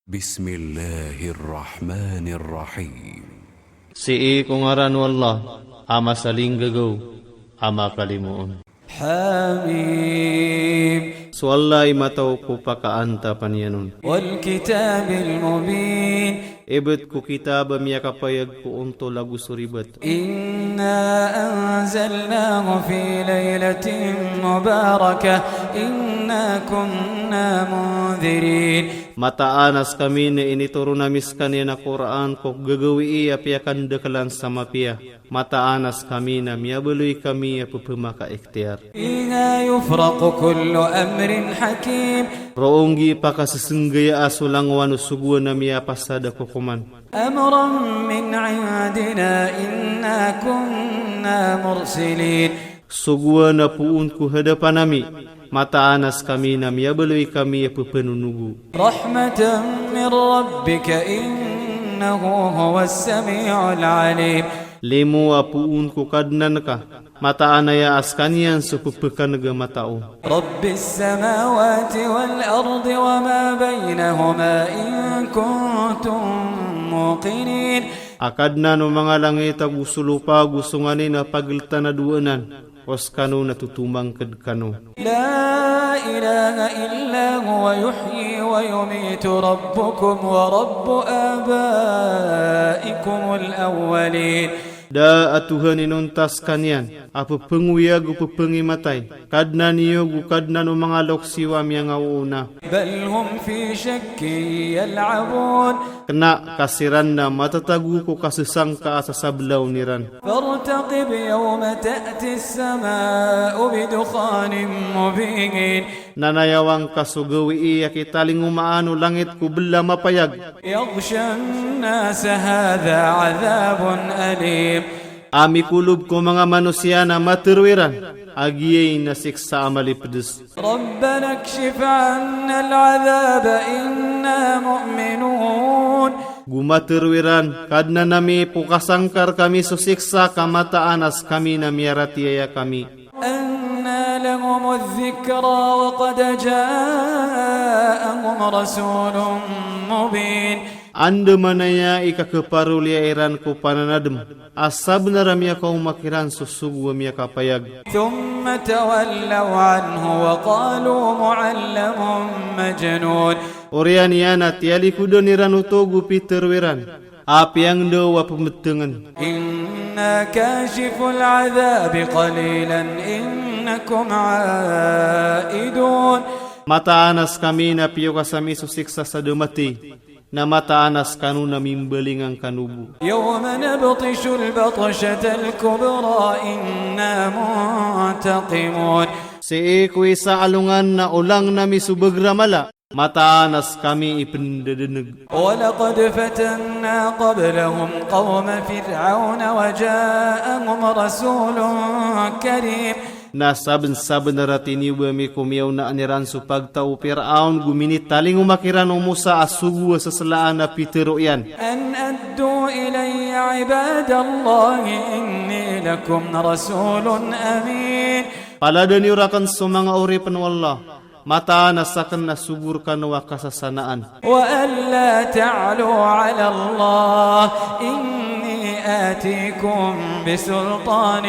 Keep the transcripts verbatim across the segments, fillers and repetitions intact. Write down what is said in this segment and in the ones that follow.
بسم الله الرحمن الرحيم. Sii ko ngaran o Allah, a masalinggagaw, a makalimoon. حم. So Allah i matao ko pakaanta paniyanun. والكتاب المبين. Ibet ko kitab a miyakapayag ko onto lagu so ribet. إنا أنزلناه في ليلة مباركة إنا كنا منذرين. Mataan a skami na initoron ami skaniyan a Qur'an ko gagawi i a piyakandakelan sa mapiya. Mataan a skami na miyabaloy kami a pepemaka iktiyar. فيها يفرق كل أمر حكيم. Roo nggi pakasesenggaya a so langowan o sogoan a miyapasad a kokoman. أمرا من عندنا إنا كنا مرسلين. Sogoan a poon ko hadapan ami, mataan a skami na miyabaloy kami a pepenunugo. رحمة من ربك إنه هو السميع العليم. Limo a poon ko Kadnan ka, mataan aya a skaniyan so pepekaneg a matao. رب السماوات والأرض وما بينهما إن كنتم موقنين. A Kadnan o manga langit ago so lopa ago so nganin a pageltan a dowanan, o skano na totomangked kano. لا إله إلا هو يحيي ويميت ربكم ورب آبائكم الأولين. Nda a Tuhan inonta a skaniyan, a pepengowi ago pepengimatay, Kadnan iyo ago Kadnan o manga loksiwa miyangaoona. بل هم في شك يلعبون. Kena ka siran na matatago ko kasesangka a sasablaw niran. فارتقب يوم تأتي السماء بدخان مبين. Na nayawang ka so gawii a kitalingomaan o langit ko bella mapayag. يغشى الناس هذا عذاب أليم. A mikolob ko manga manosiya na matero iran, a giyai na siksa a malipedes. ربنا اكشف عنا العذاب إنا مؤمنون. Go matero iran, Kadnan ami, pokasangkar kami so siksa ka mataan a skami na miyaratiyaya kami. أنى لهم الذكرى وقد جاءهم رسول مبين. Andamanaya i kakeparoliya iran ko pananadem, a sabenar a miyakaoma kiran so sogo a miyakapayag. ثم تولوا عنه وقالوا معلم مجنون. Oriyan iyan a tiyalikoden iran oto go pitero iran, a piyangdaw a pemetengen. إنا كاشفو العذاب قليلا إنكم عائدون. Mataan a skami na piyokas ami so siksa sa damatey, na mataan a skano na mimbalingan kano bo. يوم نبطش البطشة الكبرى إنا منتقمون. Sii ko isa a alongan na olangn ami so beger a mala, mataan a skami i pendedeneg. ولقد فتنا قبلهم قوم فرعون وجاءهم رسول كريم. Na saben-sabenar a tinibo ami ko miyaonaan iran so pagtao Piraon go minitalingoma kiran o Musa a sogo a seselaan a pitero iyan. أن أدوا إلي عباد الله إني لكم رسول أمين. Palada niyo raken so manga oripen o Allah, mataan a saken na sogo rekano a kasasanaan. وألا تعلوا على الله إني آتيكم بسلطان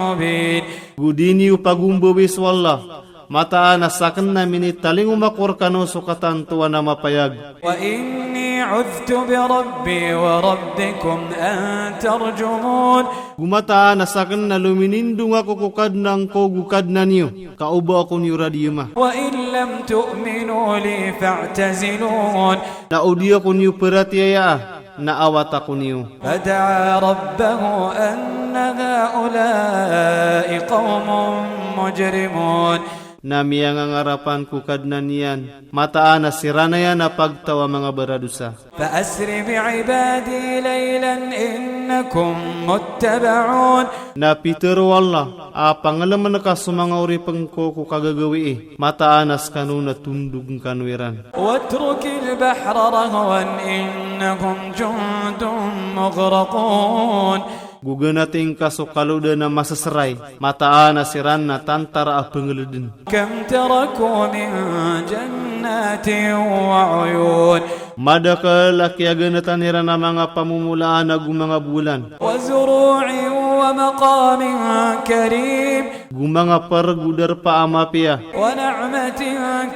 مبين. Go di niyo pagombawi so Allah, mataan a saken na minitalingoma ko rekano so katantowan a mapayag. وإني عذت بربي وربكم أن ترجمون. Go mataan a saken na luminindong ako ko Kadnan ko go Kadnan iyo, ka oba ako niyo radiyema. وإن لم تؤمنوا لي فاعتزلون. Na o di ako niyo peratiyayaa, na awata ako niyo. فدعا ربه أن هؤلاء قوم مجرمون. Na miyangangarapan ko Kadnan iyan, mataan a siran ayan a pagtao a manga baradosa. فأسر بعبادي ليلا إنكم متبعون. Na pitero o Allah, a pangelemen ka so manga oripen ko ko kagagawii, mataan a skano na tondogn kano iran. واترك البحر رهوا إنهم جند مغرقون. Go ganating ka so kalodan a maseseray, mataan a siran na tantara a pengeleden. كم تركوا من جنات وعيون. Madakel a kiyaganatan iran a manga pamomolaan ago manga bulan. وزروع ومقام كريم. Ago manga per ago darpa a mapiya. ونعمة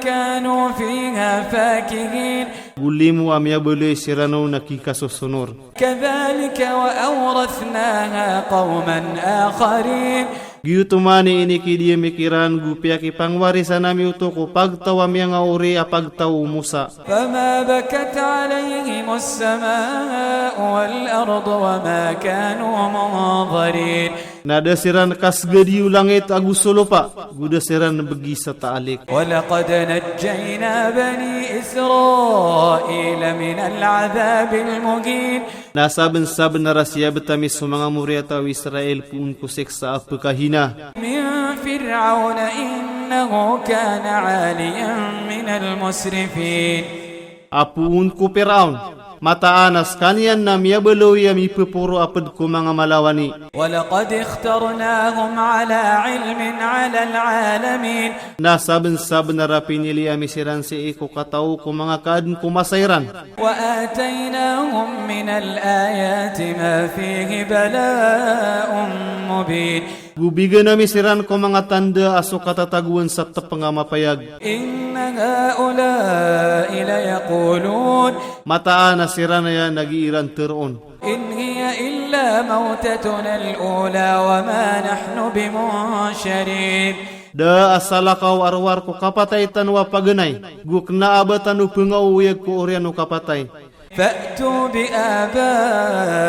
كانوا فيها فاكهين. Ago limo a miyabaloy siran on a kikasosonor. كذلك وأورثناها قوما آخرين. Giyoto man i ini ki diyami kiran ago piyakipangwarisan ami oto ko pagtaw a miyangaori a pagtaw o Musa. فما بكت عليهم السماء والأرض وما كانوا منظرين. Na da siran kasgadi o langit ago solopa, ago da siran begi sa ta'alik. ولقد نجينا بني إسرائيل من العذاب المهين. Na saben-saben a ra siyabet ami so manga moriyata o Israel poon ko siksa a pekahina. من فرعون إنه كان عاليا من المسرفين. A poon ko Piraon. Mataan a sekaniyan na miyabaloy a mipeporo a ped ko manga malawani. ولقد اخترناهم على علم على العالمين. Na saben-saben a ra pinili ami siran sii ko katao ko manga kaaden ko masa iran. وآتيناهم من الآيات ما فيه بلاء مبين. Ago bigen ami siran ko manga tanda a so katatagoan sa tepeng a mapayag. إن هؤلاء ليقولون. Mataan a siran aya na gii iran teroon. إن هي إلا موتتنا الأولى وما نحن بمنشرين. Da a salakaw a rowar ko kapatay tano a paganay, ago kena a ba tano pengaoyag ko oriyan o kapatay. فأتوا بآبائنا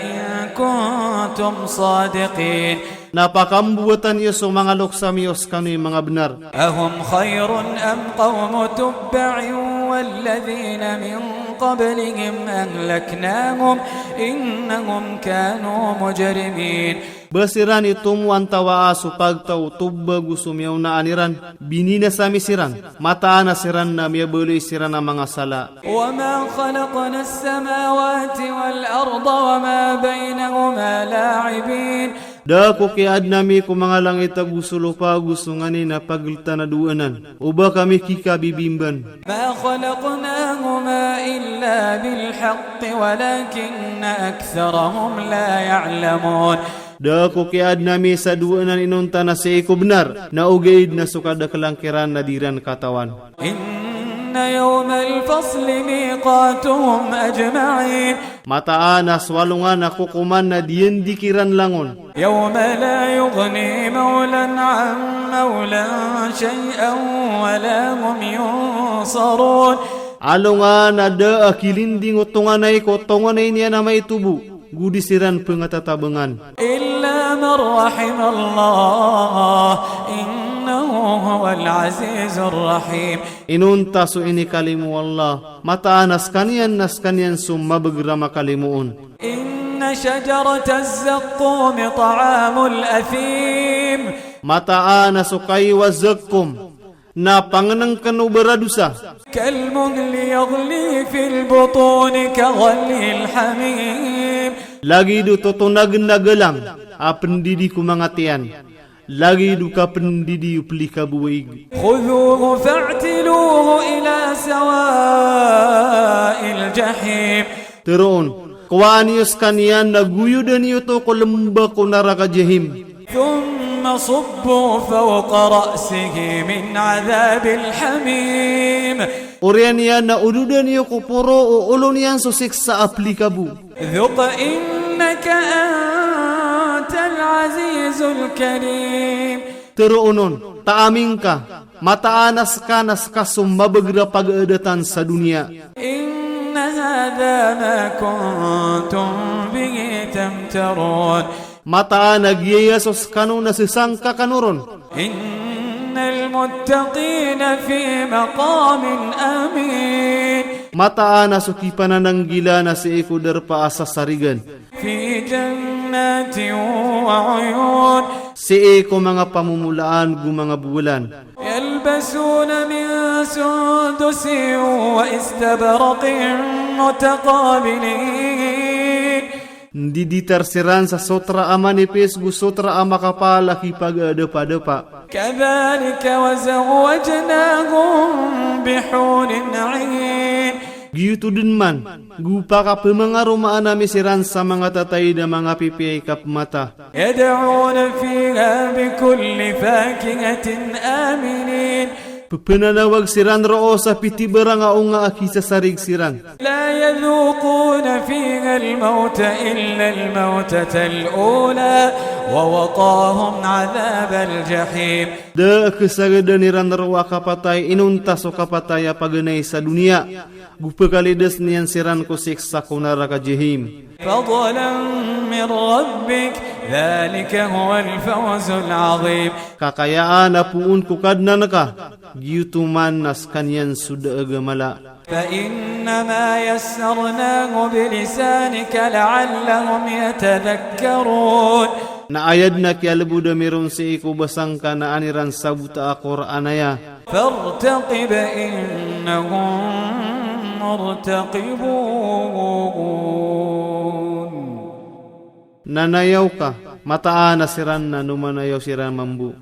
إن كنتم صادقين. Na pakambuwatan iyo so manga loks ami o sekanoy manga benar. أهم خير أم قوم تبع والذين من قبلهم أهلكناهم إنهم كانوا مجرمين. Ba siran i tomo antawaa so pagtaw o Tubba ago so miyawnaan iran, binina sa mi siran, mataan a siran na miyabaloy siran a manga sala. وما خلقنا السماوات والأرض وما بينهما لاعبين. Da ko kiyaadna mi ko manga langit ago so lopa ago so ngani na pageltan a dowanan. O ba kami kikabibimban. ما خلقناهما إلا بالحق ولكن أكثرهم لا يعلمون. Da ko kiyaadna mi sa dowanan inonta na sii ko benar, na ogaid na so kadakelan kiran na diran katawan. إن يوم الفصل ميقاتهم أجمعين. Mataan a so alongan a kokoman na diyendi kiran langon. يوم لا يغني مولى عن مولى شيئا ولا هم ينصرون. Alongan a da a kilinding o tonganay ko tonganay niyan a maitobo. Ago di siran pengatatabangan. إلا من رحم الله إنه هو العزيز الرحيم. Inonta so inikalimo o Allah, mataan a sekaniyan na sekaniyan so mabegrama kalimoon. إن شجرة الزقوم طعام الأثيم. Mataan a so kayo a zakkum, na pangenengken o baradosa. كالمهل يغلي في البطون كغلي الحميم. Lagid o totonagen a galang a pendidi ko manga tiyan. Lagid o kapendidi o pelikabu waig. خذوه فاعتلوه إلى سواء الجحيم. Teroon, kowaan iyo sekaniyan na goyoden iyo oto ko lemba ko naraka Jahim. ثم صبوا فوق رأسه من عذاب الحميم. Oriyan iyan na ododen iyo ko poro o olo niyan so siksa a pelikabu. ذق إنك أنت العزيز الكريم. Teroon on, ta'aming ka, mataan a seka na seka so mabegra pagaadatan sa doniya. إن هذا ما كنتم به تمترون. Mataan a giyaya so sekano na sesangka kano ron. إن المتقين في مقام أمين. Mataan a so kipanananggila na sii ko darpa a sasarigan. في جنات وعيون. Sii ko manga pamomolaan ago manga bolan. يلبسون من سندس وإستبرق متقابلين. Ndiditar siran sa sotra a manipis ago sotra a makapal a kipagadepadapa. كذلك وزوجناهم بحور عين. Giyoto den man, gupa ka pemangaro ma a name siran sa manga tatay da manga pipiay ka pemata. يدعون فيها بكل فاكهة آمنين. Pepenanawag siran roo sa piti barang a onga a kisasarig siran. لا يذوقون فيها الموت إلا الموتة الأولى ووقاهم عذاب الجحيم. Da kesageden iran roo a kapatay inonta so kapatay a paganay sa duniya. Gupa kalidas niyan siran ko siksa ko naraka jahim. فضلا من ربك ذلك هو الفوز العظيم. Kakayaan a poon ko Kadnan ka, giyoto man na sekaniyan so da a gamala. فإنما يسرناه بلسانك لعلهم يتذكرون. Na ayad na kiyalebod a miron sii ko basangka na an iran sabuta a Qur'an aya. فارتقب إنهم مرتقبون. Na nayaw ka, mataan a siran na no manayaw siran mambo.